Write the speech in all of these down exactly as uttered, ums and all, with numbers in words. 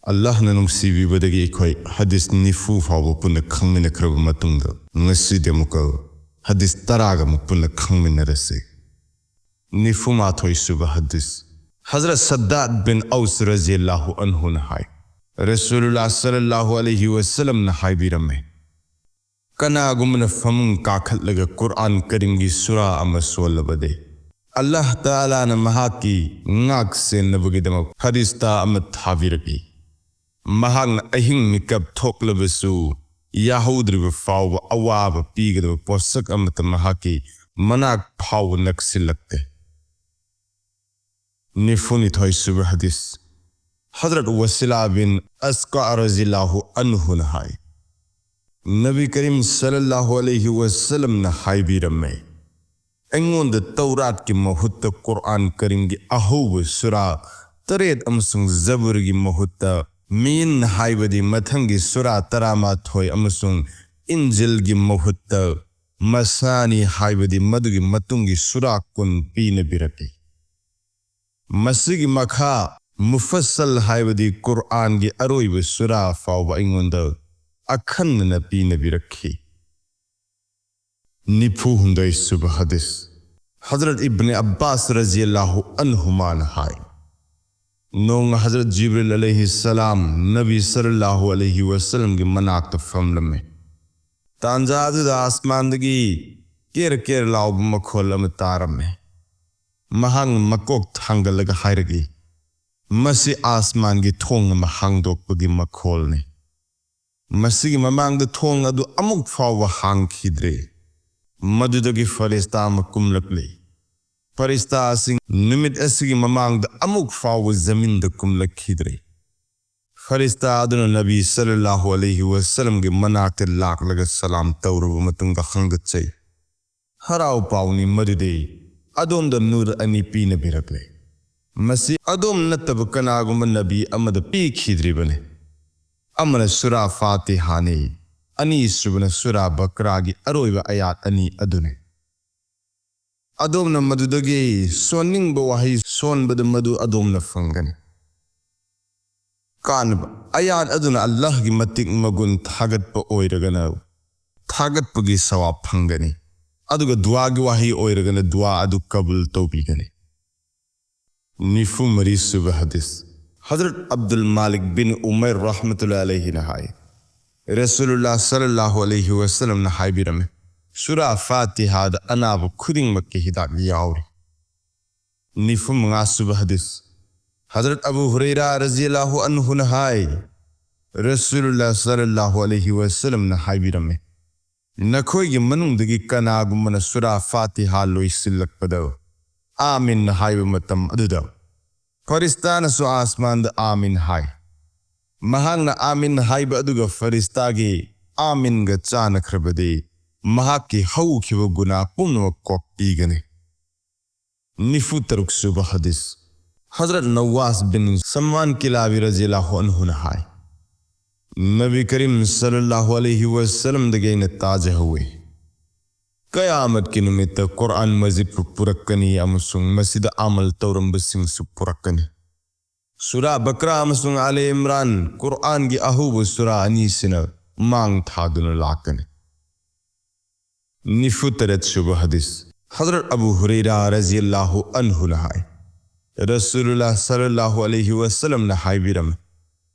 ꯑꯜꯂꯥꯍꯅ ꯅꯨꯡꯁꯤꯕꯤꯕꯗꯒꯤ ꯑꯩꯈꯣꯏ ꯍꯗꯤꯁ ꯅꯤꯐꯨ ꯐꯥꯎꯕ ꯄꯨꯟꯅ ꯈꯪꯃꯤꯟꯅꯈ꯭ꯔꯕ ꯃꯇꯨꯡꯗ, ꯉꯁꯤꯗꯤ ꯑꯃꯨꯛꯀ ꯍꯗꯤꯁ ꯇꯔꯥꯒ ꯑꯃꯨꯛ ꯄꯨꯟꯅ ꯈꯪꯃꯤꯟꯅꯔꯁꯤ꯫ ꯅꯤꯐꯨ ꯃꯥꯊꯣꯏ ꯁꯨꯕ ꯍꯗꯤꯁ꯫ ꯍꯖꯔꯠ ꯁꯗꯥꯗ ꯕꯤꯟ ꯑꯧꯁ ꯔꯖꯤꯌꯜꯂꯥꯍꯨ ꯑꯟꯍꯨꯅ ꯍꯥꯏ, ꯔꯁꯨꯂꯨꯜꯂꯥꯍ ꯁꯜꯂꯜꯂꯥꯍꯨ ꯑꯂꯩꯍꯤ ꯋꯁꯜꯂꯝꯅ ꯍꯥꯏꯕꯤꯔꯝꯃꯦ, "ꯀꯅꯥꯒꯨꯝꯕꯅ ꯐꯃꯨꯡ ꯀꯥꯈꯠꯂꯒ ꯀꯨꯔꯑꯥꯟ ꯀꯔꯤꯝꯒꯤ ꯁꯨꯔꯥ ꯑꯃ ꯁꯣꯜꯂꯕꯗꯤ, ꯑꯜꯂꯥꯍ ꯇꯥꯂꯥꯅ ꯃꯍꯥꯛꯀꯤ ꯉꯥꯛ ꯁꯦꯟꯅꯕꯒꯤꯗꯃꯛ ꯐꯔꯤꯁꯇꯥ ꯑꯃ ꯊꯥꯕꯤꯔꯛꯏ꯫ ꯃꯍꯥꯛꯅ ꯑꯍꯤꯡ ꯃꯤꯀꯞ ꯊꯣꯛꯂꯕꯁꯨ, ꯌꯥꯍꯧꯗ꯭ꯔꯤꯕ ꯐꯥꯎꯕ ꯑꯋꯥꯕ ꯄꯤꯒꯗꯕ ꯄꯣꯠꯁꯛ ꯑꯃꯠꯇ ꯃꯍꯥꯛꯀꯤ ꯃꯅꯥꯛ ꯐꯥꯎꯕ ꯅꯛꯁꯤꯜꯂꯛꯇꯦ"꯫ ꯅꯤꯐꯨꯅꯤꯊꯣꯏ ꯁꯨꯕ ꯍꯗꯤꯁ꯫ ꯍꯖꯔꯠ ꯋꯁꯤꯂꯥ ꯕꯤꯟ ꯑꯁꯀꯥ ꯔꯖꯤꯌꯜꯂꯥꯍꯨ ꯑꯟꯍꯨꯅ ꯍꯥꯏ, ꯅꯕꯤ ꯀꯔꯤꯝ ꯁꯜꯂꯜꯂꯥꯍꯨ ꯑꯂꯩꯍꯤ ꯋꯁꯜꯂꯝꯅ ꯍꯥꯏꯕꯤꯔꯝꯃꯦ, "ꯑꯩꯉꯣꯟꯗ ꯇꯧꯔꯥꯠꯀꯤ ꯃꯍꯨꯠꯇ ꯀꯨꯔꯑꯥꯟ ꯀꯔꯤꯝꯒꯤ ꯑꯍꯧꯕ ꯁꯨꯔꯥ ꯇꯔꯦꯠ ꯑꯃꯁꯨꯡ ꯖꯕꯨꯔꯒꯤ ꯃꯍꯨꯠꯇ ꯃꯤꯟ, ꯍꯥꯏꯕꯗꯤ ꯃꯊꯪꯒꯤ ꯁꯨꯔꯥ ꯇꯔꯥꯃꯥꯊꯣꯏ, ꯑꯃꯁꯨꯡ ꯏꯟꯖꯤꯜꯒꯤ ꯃꯍꯨꯠꯇ ꯃꯁꯥꯅꯤ, ꯍꯥꯏꯕꯗꯤ ꯃꯗꯨꯒꯤ ꯃꯇꯨꯡꯒꯤ ꯁꯨꯔꯥ ꯀꯨꯟ ꯄꯤꯅꯕꯤꯔꯛꯏ꯫ ꯃꯁꯤꯒꯤ ꯃꯈꯥ ꯃꯨꯐꯁꯁꯜ, ꯍꯥꯏꯕꯗꯤ ꯀꯨꯔꯑꯥꯟꯒꯤ ꯑꯔꯣꯏꯕ ꯁꯨꯔꯥ ꯐꯥꯎꯕ ꯑꯩꯉꯣꯟꯗ ꯑꯈꯟꯅꯅ ꯄꯤꯅꯕꯤꯔꯛꯈꯤ"꯫ ꯅꯤꯐꯨ ꯍꯨꯝꯗꯣꯏ ꯁꯨꯕ ꯍꯗꯤꯁ꯫ ꯍꯖꯔꯠ ꯏꯕꯅꯦ ꯑꯕ꯭ꯕꯥꯁ ꯔꯖꯤꯌꯜꯂꯥꯍꯨ ꯑꯟꯍꯨꯃꯥꯅ ꯍꯥꯏ, ꯅꯣꯡꯃ ꯍꯖꯔꯠ ꯖꯤꯕ꯭ꯔꯤꯜ ꯑꯂꯩꯍꯤ ꯁꯂꯥꯝ ꯅꯕꯤ ꯁꯜꯂꯜꯂꯥꯍꯨ ꯑꯂꯩꯍꯤ ꯋꯁꯜꯂꯝꯒꯤ ꯃꯅꯥꯛꯇ ꯐꯝꯂꯝꯃꯤ꯫ ꯇꯥꯟꯖꯥ ꯑꯗꯨꯗ ꯑꯥꯁꯃꯥꯟꯗꯒꯤ ꯀꯦꯔ ꯀꯦꯔ ꯂꯥꯎꯕ ꯃꯈꯣꯜ ꯑꯃ ꯇꯥꯔꯝꯃꯤ꯫ ꯃꯍꯥꯛꯅ ꯃꯀꯣꯛ ꯊꯥꯡꯒꯠꯂꯒ ꯍꯥꯏꯔꯛꯏ, "ꯃꯁꯤ ꯑꯥꯁꯃꯥꯟꯒꯤ ꯊꯣꯡ ꯑꯃ ꯍꯥꯡꯗꯣꯛꯄꯒꯤ ꯃꯈꯣꯜꯅꯤ꯫ ꯃꯁꯤꯒꯤ ꯃꯃꯥꯡꯗ ꯊꯣꯡ ꯑꯗꯨ ꯑꯃꯨꯛ ꯐꯥꯎꯕ ꯍꯥꯡꯈꯤꯗ꯭ꯔꯦ꯫ ꯃꯗꯨꯗꯒꯤ ꯐꯔꯤꯁꯇꯥ ꯑꯃ ꯀꯨꯝꯂꯛꯂꯦ꯫ ꯐꯔꯤꯁꯇꯥ ꯑꯁꯤ ꯅꯨꯃꯤꯠ ꯑꯁꯤꯒꯤ ꯃꯃꯥꯡꯗ ꯑꯃꯨꯛ ꯐꯥꯎꯕ ꯖꯃꯤꯟꯗ ꯀꯨꯝꯂꯛꯈꯤꯗ꯭ꯔꯦ"꯫ ꯐꯔꯤꯁꯇꯥ ꯑꯗꯨꯅ ꯅꯕꯤ ꯁꯜꯂꯜꯂꯥꯍꯨ ꯑꯂꯩꯍꯤ ꯋꯁꯜꯂꯝꯒꯤ ꯃꯅꯥꯛꯇ ꯂꯥꯛꯂꯒ ꯁꯂꯥꯝ ꯇꯧꯔꯕ ꯃꯇꯨꯡꯗ ꯍꯪꯒꯠꯆꯩ, "ꯍꯔꯥꯎ ꯄꯥꯎꯅꯤ ꯃꯗꯨꯗꯤ ꯑꯗꯣꯝꯗ ꯅꯨꯔ ꯑꯅꯤ ꯄꯤꯅꯕꯤꯔꯛꯂꯦ꯫ ꯃꯁꯤ ꯑꯗꯣꯝ ꯅꯠꯇꯕ ꯀꯅꯥꯒꯨꯝꯕ ꯅꯕꯤ ꯑꯃꯗ ꯄꯤꯈꯤꯗ꯭ꯔꯤꯕꯅꯤ꯫ ꯑꯃꯅ ꯁꯨꯔꯥ ꯐꯥꯇꯤꯍꯥꯅꯤ, ꯑꯅꯤꯁꯨꯕꯅ ꯁꯨꯔꯥ ꯕꯀ꯭ꯔꯥꯒꯤ ꯑꯔꯣꯏꯕ ꯑꯌꯥꯠ ꯑꯅꯤ ꯑꯗꯨꯅꯤ꯫ ꯑꯗꯣꯝꯅ ꯃꯗꯨꯗꯒꯤ ꯁꯣꯟꯅꯤꯡꯕ ꯋꯥꯍꯩ ꯁꯣꯟꯕꯗ ꯃꯗꯨ ꯑꯗꯣꯝꯅ ꯐꯪꯒꯅꯤ"꯫ ꯀꯥꯟꯅꯕ ꯑꯌꯥꯠ ꯑꯗꯨꯅ ꯑꯜꯂꯥꯍꯒꯤ ꯃꯇꯤꯛ ꯃꯒꯨꯟ ꯊꯥꯒꯠꯄ ꯑꯣꯏꯔꯒꯅ ꯊꯥꯒꯠꯄꯒꯤ ꯁꯋꯥꯕ ꯐꯪꯒꯅꯤ, ꯑꯗꯨꯒ ꯗꯨꯋꯥꯒꯤ ꯋꯥꯍꯩ ꯑꯣꯏꯔꯒꯅ ꯗꯨꯋꯥ ꯑꯗꯨ ꯀꯕꯨꯜ ꯇꯧꯕꯤꯒꯅꯤ꯫ ꯅꯤꯐꯨ ꯃꯔꯤ ꯁꯨꯕ ꯍꯗꯤꯁ꯫ ꯍꯖꯔꯠ ꯑꯕꯗꯨꯜ ꯃꯥꯂꯤꯛ ꯕꯤꯟ ꯎꯃꯩꯔ ꯔꯍꯃꯇꯨꯜꯂꯥꯍꯤ ꯑꯂꯩꯍꯤꯅ ꯍꯥꯏ, ꯔꯁꯨꯂꯨꯜꯂꯥꯍ ꯁꯜꯂꯜꯂꯥꯍꯨ ꯑꯂꯩꯍꯤ ꯋꯁꯜꯂꯝꯅ ꯍꯥꯏꯕꯤꯔꯝꯃꯤ, ꯁꯨꯔꯥ ꯐꯥꯇꯤꯍꯥꯗ ꯑꯅꯥꯕ ꯈꯨꯗꯤꯡꯃꯛꯀꯤ ꯍꯤꯗꯥꯛ ꯌꯥꯎꯔꯤ꯫ ꯅꯤꯐꯨ ꯃꯉꯥ ꯁꯨꯕ ꯍꯗꯤꯁ꯫ ꯍꯖꯔꯠ ꯑꯕꯨ ꯍꯨꯔꯩꯔꯥ ꯔꯖꯤꯌꯜꯂꯥꯍꯨ ꯑꯟꯍꯨꯅ ꯍꯥꯏ, ꯔꯁꯨꯂꯨꯜꯂꯥꯍ ꯁꯜꯂꯜꯂꯥꯍꯨ ꯑꯂꯩꯍꯤ ꯋꯁꯜꯂꯝꯅ ꯍꯥꯏꯕꯤꯔꯝꯃꯤ, ꯅꯈꯣꯏꯒꯤ ꯃꯅꯨꯡꯗꯒꯤ ꯀꯅꯥꯒꯨꯝꯕꯅ ꯁꯨꯔꯥ ꯐꯥꯇꯤꯍꯥ ꯂꯣꯏꯁꯤꯜꯂꯛꯄꯗ "ꯑꯥꯃꯤꯟ" ꯍꯥꯏꯕ ꯃꯇꯝ ꯑꯗꯨꯗ ꯐꯔꯤꯁꯇꯥꯅꯁꯨ ꯑꯥꯁꯃꯥꯟꯗ "ꯑꯥꯃꯤꯟ" ꯍꯥꯏ꯫ ꯃꯍꯥꯛꯅ "ꯑꯥꯃꯤꯟ" ꯍꯥꯏꯕ ꯑꯗꯨꯒ ꯐꯔꯤꯁꯇꯥꯒꯤ "ꯑꯥꯃꯤꯟꯒ" ꯆꯥꯟꯅꯈ꯭ꯔꯕꯗꯤ ꯃꯍꯥꯛꯀꯤ ꯍꯧꯈꯤꯕ ꯒꯨꯅꯥ ꯄꯨꯝꯅꯃꯛ ꯀꯣꯛꯄꯤꯒꯅꯤ꯫ ꯅꯤꯐꯨ ꯇꯔꯨꯛ ꯁꯨꯕ ꯍꯗꯤꯁ꯫ ꯍꯖꯔꯠ ꯅꯋꯥꯁ ꯕꯤꯟ ꯁꯝꯋꯥꯟ ꯀꯤꯂꯥꯕꯤ ꯔꯖꯤꯌꯜꯂꯥꯍꯨ ꯑꯟꯍꯨꯅ ꯍꯥꯏ, ꯅꯕꯤ ꯀꯔꯤꯝ ꯁꯜꯂꯜꯂꯥꯍꯨ ꯑꯂꯩꯍꯤ ꯋꯁꯜꯂꯝꯗꯒꯤ ꯑꯩꯅ ꯇꯥꯖꯍꯧꯋꯤ, ꯀꯌꯥꯃꯠꯀꯤ ꯅꯨꯃꯤꯠꯇ ꯀꯨꯔꯥꯟ ꯃꯖꯤꯗꯄꯨ ꯄꯨꯔꯛꯀꯅꯤ ꯑꯃꯁꯨꯡ ꯃꯁꯤꯗ ꯑꯃꯜ ꯇꯧꯔꯝꯕꯁꯤꯡꯁꯨ ꯄꯨꯔꯛꯀꯅꯤ꯫ ꯁꯨꯔꯥ ꯕꯀ꯭ꯔꯥ ꯑꯃꯁꯨꯡ ꯑꯥꯂꯦ ꯏꯝꯔꯥꯟ, ꯀꯨꯔꯥꯟꯒꯤ ꯑꯍꯧꯕ ꯁꯨꯔꯥ ꯑꯅꯤꯁꯤꯅ ꯃꯥꯡ ꯊꯥꯗꯨꯅ ꯂꯥꯛꯀꯅꯤ꯫ ꯅꯤꯐꯨ ꯇꯔꯦꯠ ꯁꯨꯕ ꯍꯗꯤꯁ꯫ ꯍꯖꯔꯠ ꯑꯕꯨ ꯍꯨꯔꯩꯔꯥ ꯔꯖꯤꯌꯜꯂꯥꯍꯨ ꯑꯟꯍꯨꯅ ꯍꯥꯏ, ꯔꯁꯨꯂꯨꯜꯂꯥꯍ ꯁꯜꯂꯜꯂꯥꯍꯨ ꯑꯂꯩꯍꯤ ꯋꯁꯜꯂꯝꯅ ꯍꯥꯏꯕꯤꯔꯝꯃꯤ,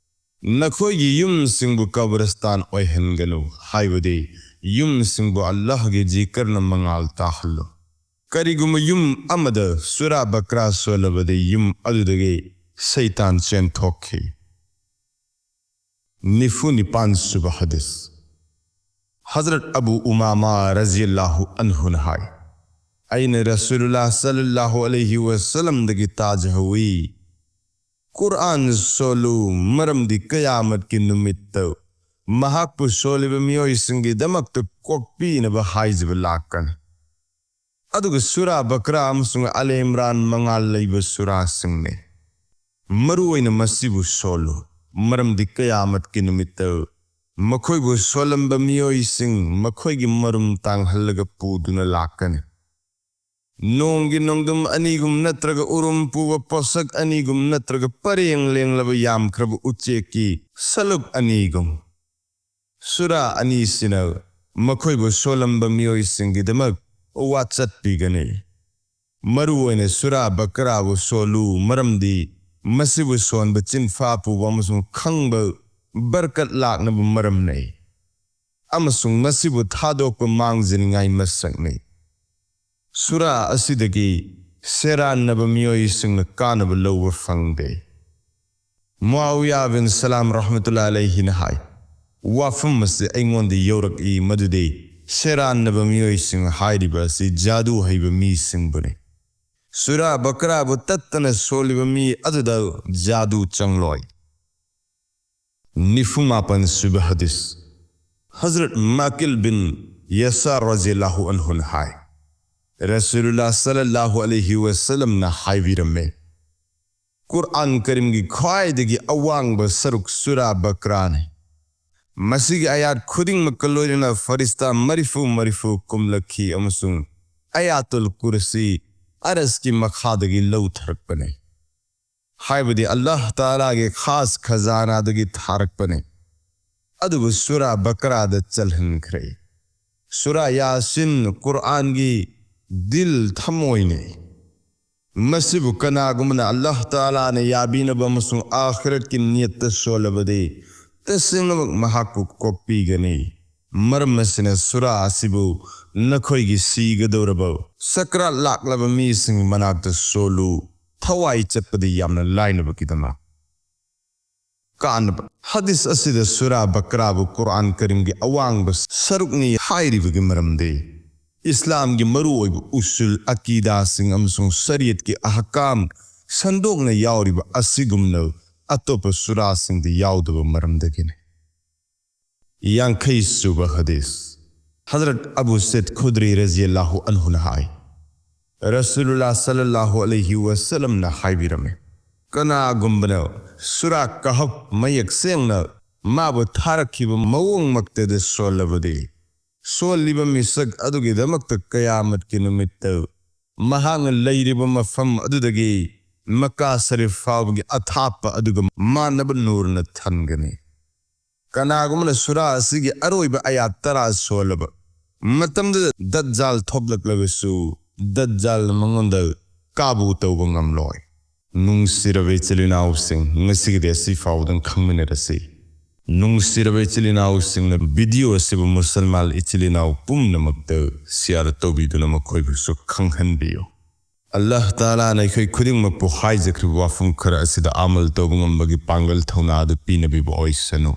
ꯅꯈꯣꯏꯒꯤ ꯌꯨꯝꯁꯤꯡꯕꯨ ꯀꯕꯔꯁꯇꯥꯟ ꯑꯣꯏꯍꯟꯒꯅꯨ, ꯍꯥꯏꯕꯗꯤ ꯌꯨꯝꯁꯤꯡꯕꯨ ꯑꯜꯂꯥꯍꯒꯤ ꯖꯤꯀꯔꯅ ꯃꯉꯥꯜ ꯇꯥꯍꯜꯂꯨ꯫ ꯀꯔꯤꯒꯨꯝꯕ ꯌꯨꯝ ꯑꯃꯗ ꯁꯨꯔꯥ ꯕꯀ꯭ꯔꯥ ꯁꯣꯜꯂꯕꯗꯤ ꯌꯨꯝ ꯑꯗꯨꯗꯒꯤ ꯁꯩꯇꯥꯟ ꯆꯦꯟꯊꯣꯛꯈꯤ꯫ ꯅꯤꯐꯨ ꯅꯤꯄꯥꯟ ꯁꯨꯕ ꯍꯗꯤꯁ꯫ ꯍꯖꯔꯠ ꯑꯕꯨ ꯎꯃꯥꯃꯥ ꯔꯖꯤꯌꯜꯂꯥꯍꯨ ꯑꯟꯍꯨꯅ ꯍꯥꯏ, ꯑꯩꯅ ꯔꯁꯨꯂꯨꯜꯂꯥꯍ ꯁꯜꯂꯜꯂꯥꯍꯨ ꯑꯂꯩꯍꯤ ꯋꯁꯜꯂꯝꯗꯒꯤ ꯇꯥꯖꯍꯧꯋꯤ, ꯀꯨꯔꯥꯟ ꯁꯣꯜꯂꯨ, ꯃꯔꯝꯗꯤ ꯀꯌꯥꯃꯠꯀꯤ ꯅꯨꯃꯤꯠꯇ ꯃꯍꯥꯛꯄꯨ ꯁꯣꯜꯂꯤꯕ ꯃꯤꯑꯣꯏꯁꯤꯡꯒꯤꯗꯃꯛꯇ ꯀꯣꯛꯄꯤꯅꯕ ꯍꯥꯏꯖꯕ ꯂꯥꯛꯀꯅꯤ꯫ ꯑꯗꯨꯒ ꯁꯨꯔꯥ ꯕꯀ꯭ꯔꯥ ꯑꯃꯁꯨꯡ ꯑꯥꯂꯦ ꯏꯝꯔꯥꯟ ꯃꯉꯥꯜ ꯂꯩꯕ ꯁꯨꯔꯥꯁꯤꯡꯅꯤ꯫ ꯃꯔꯨꯑꯣꯏꯅ ꯃꯁꯤꯕꯨ ꯁꯣꯜꯂꯨ, ꯃꯔꯝꯗꯤ ꯀꯌꯥꯃꯠꯀꯤ ꯅꯨꯃꯤꯠꯇ ꯃꯈꯣꯏꯕꯨ ꯁꯣꯜꯂꯝꯕ ꯃꯤꯑꯣꯏꯁꯤꯡ ꯃꯈꯣꯏꯒꯤ ꯃꯔꯨꯝ ꯇꯥꯡꯍꯜꯂꯒ ꯄꯨꯗꯨꯅ ꯂꯥꯛꯀꯅꯤ꯫ ꯅꯣꯡꯒꯤ ꯅꯣꯡꯗꯝ ꯑꯅꯤꯒꯨꯝ ꯅꯠꯇ꯭ꯔꯒ ꯎꯔꯨꯝ ꯄꯨꯕ ꯄꯣꯠꯁꯛ ꯑꯅꯤꯒꯨꯝ ꯅꯠꯇ꯭ꯔꯒ ꯄꯔꯦꯡ ꯂꯦꯡꯂꯕ ꯌꯥꯝꯈ꯭ꯔꯕ ꯎꯆꯦꯛꯀꯤ ꯁꯂꯨꯛ ꯑꯅꯤꯒꯨꯝ꯫ ꯁꯨꯔꯥ ꯑꯅꯤꯁꯤꯅ ꯃꯈꯣꯏꯕꯨ ꯁꯣꯜꯂꯝꯕ ꯃꯤꯑꯣꯏꯁꯤꯡꯒꯤꯗꯃꯛ ꯋꯥꯆꯠꯄꯤꯒꯅꯤ꯫ ꯃꯔꯨꯑꯣꯏꯅ ꯁꯨꯔꯥ ꯕꯀꯔꯥꯕꯨ ꯁꯣꯜꯂꯨ, ꯃꯔꯝꯗꯤ ꯃꯁꯤꯕꯨ ꯁꯣꯟꯕ ꯆꯤꯟꯐꯥ ꯄꯨꯕ ꯑꯃꯁꯨꯡ ꯈꯪꯕ ꯕꯔꯀꯠ ꯂꯥꯛꯅꯕ ꯃꯔꯝꯅꯤ, ꯑꯃꯁꯨꯡ ꯃꯁꯤꯕꯨ ꯊꯥꯗꯣꯛꯄ ꯃꯥꯡꯖꯅꯤꯡꯉꯥꯏ ꯃꯁꯛꯅꯤ꯫ ꯁꯨꯔꯥ ꯑꯁꯤꯗꯒꯤ ꯁꯦꯔꯥꯟꯅꯕ ꯃꯤꯑꯣꯏꯁꯤꯡꯅ ꯀꯥꯟꯅꯕ ꯂꯧꯕ ꯐꯪꯗꯦ꯫ ꯃꯨꯑꯥꯋꯤꯌꯥ ꯕꯤꯟ ꯁꯂꯥꯝ ꯔꯍꯃꯇꯨꯜꯂꯥꯍꯤ ꯑꯂꯩꯍꯤꯅ ꯍꯥꯏ, "ꯋꯥꯐꯝ ꯑꯁꯤ ꯑꯩꯉꯣꯟꯗ ꯌꯧꯔꯛꯏ, ꯃꯗꯨꯗꯤ ꯁꯦꯔꯥꯟꯅꯕ ꯃꯤꯑꯣꯏꯁꯤꯡ ꯍꯥꯏꯔꯤꯕ ꯑꯁꯤ ꯖꯥꯗꯨ ꯍꯩꯕ ꯃꯤꯁꯤꯡꯕꯨꯅꯤ꯫ ꯁꯨꯔꯥ ꯕꯀꯔꯥꯕꯨ ꯇꯠꯇꯅ ꯁꯣꯜꯂꯤꯕ ꯃꯤ ꯑꯗꯨꯗ ꯖꯥꯗꯨ ꯆꯪꯂꯣꯏ"꯫ ꯅꯤꯐꯨ ꯃꯥꯄꯟ ꯁꯨꯕ ꯍꯗꯤꯁ꯫ ꯍꯖꯔꯠ ꯃꯥꯀꯤꯜ ꯕꯤꯟ ꯌꯁꯥꯔ ꯔꯖꯤꯌꯜꯂꯥꯍꯨ ꯑꯟꯍꯨꯅ ꯍꯥꯏ, ꯔꯁꯨꯂꯨꯜꯂꯥꯍ ꯁꯜꯂꯜꯂꯥꯍꯨ ꯑꯂꯩꯍꯤ ꯋꯁꯜꯂꯝꯅ ꯍꯥꯏꯕꯤꯔꯝꯃꯤ, "ꯀꯨꯔꯑꯥꯟ ꯀꯔꯤꯝꯒꯤ ꯈ꯭ꯋꯥꯏꯗꯒꯤ ꯑꯋꯥꯡꯕ ꯁꯔꯨꯛ ꯁꯨꯔꯥ ꯕꯀꯔꯥꯅꯤ꯫ ꯃꯁꯤꯒꯤ ꯑꯌꯥꯠ ꯈꯨꯗꯤꯡꯃꯛꯀ ꯂꯣꯏꯅꯅ ꯐꯔꯤꯁꯇꯥ ꯃꯔꯤꯐꯨ ꯃꯔꯤꯐꯨ ꯀꯨꯝꯂꯛꯈꯤ ꯑꯃꯁꯨꯡ ꯑꯌꯥꯇꯨꯜ ꯀꯨꯔꯁꯤ ꯑꯔꯁꯀꯤ ꯃꯈꯥꯗꯒꯤ ꯂꯧꯊꯔꯛꯄꯅꯤ"꯫ ꯍꯥꯏꯕꯗꯤ ꯑꯜꯂꯥꯍ ꯇꯥꯂꯥꯒꯤ ꯈꯥꯁ ꯈꯖꯥꯅꯥꯗꯒꯤ ꯊꯥꯔꯛꯄꯅꯤ꯫ ꯑꯗꯨꯕꯨ ꯁꯨꯔꯥ ꯕꯀꯔꯥꯗ ꯆꯜꯍꯟꯈ꯭ꯔꯦ꯫ ꯁꯨꯔꯥ ꯌꯥꯁꯤꯟ ꯀꯨꯔꯑꯥꯟꯒꯤ ꯗꯤꯜ, ꯊꯃꯣꯏꯅꯤ꯫ ꯃꯁꯤꯕꯨ ꯀꯅꯥꯒꯨꯝꯕꯅ ꯑꯜꯂꯥꯍ ꯇꯥꯂꯥꯅ ꯌꯥꯕꯤꯅꯕ ꯑꯃꯁꯨꯡ ꯑꯥꯈꯤꯔꯠꯀꯤ ꯅꯤꯌꯠꯇ ꯁꯣꯜꯂꯕꯗꯤ, ꯇꯁꯦꯡꯅꯃꯛ ꯃꯍꯥꯛꯄꯨ ꯀꯣꯛꯄꯤꯒꯅꯤ꯫ ꯃꯔꯝ ꯑꯁꯤꯅ ꯁꯨꯔꯥ ꯑꯁꯤꯕꯨ ꯅꯈꯣꯏꯒꯤ ꯁꯤꯒꯗꯧꯔꯕ ꯁꯀ꯭ꯔꯥꯠ ꯂꯥꯛꯂꯕ ꯃꯤꯁꯤꯡꯒꯤ ꯃꯅꯥꯛꯇ ꯁꯣꯜꯂꯨ, ꯊꯋꯥꯏ ꯆꯠꯄꯗ ꯌꯥꯝꯅ ꯂꯥꯏꯅꯕꯒꯤꯗꯃꯛ꯫ ꯀꯥꯟꯅꯕ꯫ ꯍꯗꯤꯁ ꯑꯁꯤꯗ ꯁꯨꯔꯥ ꯕꯀꯔꯥꯕꯨ ꯀꯨꯔꯑꯥꯟ ꯀꯔꯤꯝꯒꯤ ꯑꯋꯥꯡꯕ ꯁꯔꯨꯛꯅꯤ ꯍꯥꯏꯔꯤꯕꯒꯤ ꯃꯔꯝꯗꯤ, ꯏꯁꯂꯥꯝꯒꯤ ꯃꯔꯨꯑꯣꯏꯕ ꯎꯁꯨꯜ, ꯑꯀꯤꯗꯥꯁꯤꯡ ꯑꯃꯁꯨꯡ ꯁꯔꯤꯌꯠꯀꯤ ꯑꯍꯀꯥꯝ ꯁꯟꯗꯣꯛꯅ ꯌꯥꯎꯔꯤꯕ ꯑꯁꯤꯒꯨꯝꯅ ꯑꯇꯣꯞꯄ ꯁꯨꯔꯥꯁꯤꯡꯗ ꯌꯥꯎꯗꯕ ꯃꯔꯝꯗꯒꯤꯅꯤ꯫ ꯌꯥꯡꯈꯩ ꯁꯨꯕ ꯍꯗꯤꯁ꯫ ꯍꯖꯔꯠ ꯑꯕꯨ ꯁꯩꯗ ꯈꯨꯗ꯭ꯔꯤ ꯔꯖꯤꯌꯜꯂꯥꯍꯨ ꯑꯟꯍꯨꯅ ꯍꯥꯏ, ꯔꯁꯨꯂꯨꯜꯂꯥꯍ ꯁꯜꯂꯜꯂꯥꯍꯨ ꯑꯂꯩꯍꯤ ꯋꯁꯜꯂꯝꯅ ꯍꯥꯏꯕꯤꯔꯝꯃꯤ, "ꯀꯅꯥꯒꯨꯝꯕꯅ ꯁꯨꯔꯥ ꯀꯍꯐ ꯃꯌꯦꯛ ꯁꯦꯡꯅ ꯃꯥꯕꯨ ꯊꯥꯔꯛꯈꯤꯕ ꯃꯑꯣꯡꯃꯛꯇꯗ ꯁꯣꯜꯂꯕꯗꯤ, ꯁꯣꯜꯂꯤꯕ ꯃꯤꯁꯛ ꯑꯗꯨꯒꯤꯗꯃꯛꯇ ꯀꯌꯥꯃꯠꯀꯤ ꯅꯨꯃꯤꯠꯇ ꯃꯍꯥꯛꯅ ꯂꯩꯔꯤꯕ ꯃꯐꯝ ꯑꯗꯨꯗꯒꯤ ꯃꯀꯥ ꯁꯔꯤꯐ ꯐꯥꯎꯕꯒꯤ ꯑꯊꯥꯞꯄ ꯑꯗꯨꯒ ꯃꯥꯟꯅꯕ ꯅꯨꯔꯅ ꯊꯟꯒꯅꯤ꯫ ꯀꯅꯥꯒꯨꯝꯕꯅ ꯁꯨꯔꯥ ꯑꯁꯤꯒꯤ ꯑꯔꯣꯏꯕ ꯑꯌꯥꯠ ꯇꯔꯥ ꯁꯣꯜꯂꯕ ꯃꯇꯝꯗꯨꯗ ꯗꯠꯖꯥꯜ ꯊꯣꯛꯂꯛꯂꯕꯁꯨ, ꯗꯠꯖꯥꯜꯅ ꯃꯉꯣꯟꯗ ꯀꯥꯕꯨ ꯇꯧꯕ ꯉꯝꯂꯣꯏ꯫ ꯅꯨꯡꯁꯤꯔꯕ ꯏꯆꯤꯜ ꯏꯅꯥꯎꯁꯤꯡ, ꯉꯁꯤꯒꯤꯗꯤ ꯑꯁꯤ ꯐꯥꯎꯕꯗꯪ ꯈꯪꯃꯤꯟꯅꯔꯁꯤ꯫ ꯅꯨꯡꯁꯤꯔꯕ ꯏꯆꯤꯜ ꯏꯅꯥꯎꯁꯤꯡꯅ video ꯑꯁꯤꯕꯨ ꯃꯨꯁꯜꯃꯥꯟ ꯏꯆꯤꯜ ꯏꯅꯥꯎ ꯄꯨꯝꯅꯃꯛꯇ share ꯇꯧꯕꯤꯗꯨꯅ ꯃꯈꯣꯏꯕꯨꯁꯨ ꯈꯪꯍꯟꯕꯤꯌꯨ꯫ ꯑꯜꯂꯥꯍ ꯇꯥꯂꯥꯅ ꯑꯩꯈꯣꯏ ꯈꯨꯗꯤꯡꯃꯛꯄꯨ ꯍꯥꯏꯖꯈ꯭ꯔꯤꯕ ꯋꯥꯐꯝ ꯈꯔ ꯑꯁꯤꯗ ꯑꯃꯜ ꯇꯧꯕ ꯉꯝꯕꯒꯤ ꯄꯥꯡꯒꯜ ꯊꯧꯅꯥ ꯑꯗꯨ ꯄꯤꯅꯕꯤꯕ ꯑꯣꯏꯁꯅꯨ꯫